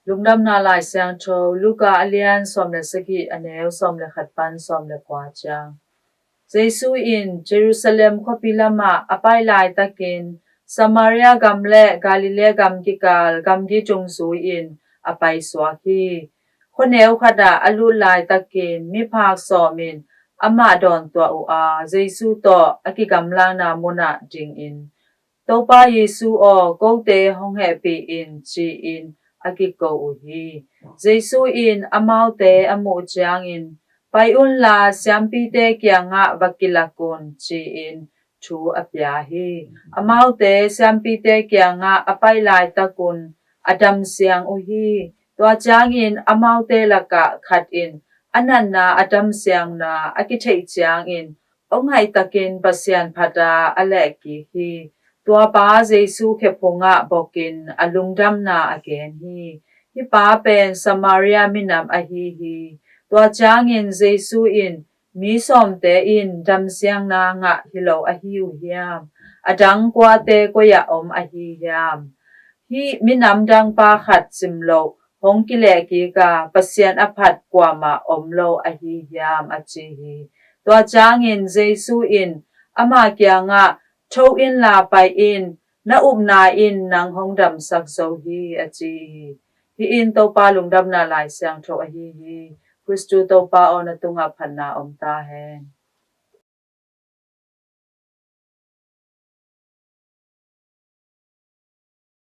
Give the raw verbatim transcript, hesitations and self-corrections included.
Lungdamna Lai Siangtho Luka a lian sawm le sagih, a neu sawm le khat pan sawm le kua ciang. Jesu in Jerusalem khuapi lamah a pai laitakin Samaria gam le Galilee gam kikal gamgi tung zui-in a paisuak hi. Khuaneu khatah a lut laitakin miphak sawmin amah dawntuah uh a, Jesu tawh a kigamlangna munah dingin, "Topa Jesu aw, kote hong hehpih in," ci-in a kiko uh hi. Jesu in amaute a muh ciangin, "Pai unla siampite kiangah va kilak un," ci-in thu a pia hi. Amaute siampite kiangah a pai laitakun a damsiang uh hi. Tua ciangin amaute lakah khat in a natna a damsiangna a kitheih ciangin aw ngaihtakin Pasian phata a lehkik hi. Tua pa Jesu khephungah bokin a lungdamna a gen hi. Hih pa pen Samaria minam ahi hi. Tua ciangin Jesu in, "Mi sawmte in damsiangna ngah hi lo ahi uh hiam? A dang kuate koi-ah om ahi hiam? Hih minam dang pa khat simloh hong kilehkik a Pasian a phat kuamah om lo ahi hiam?" a ci hi. Tua ciangin Jesu in ama kiangah, "Tho inla pai in, na upna in nang hong damsak zo hi," a ci hi. Hih in Topa Lungdamna Lai Siangtho ahi hi. Khristu Topa aw, na tungah phatna om ta hen.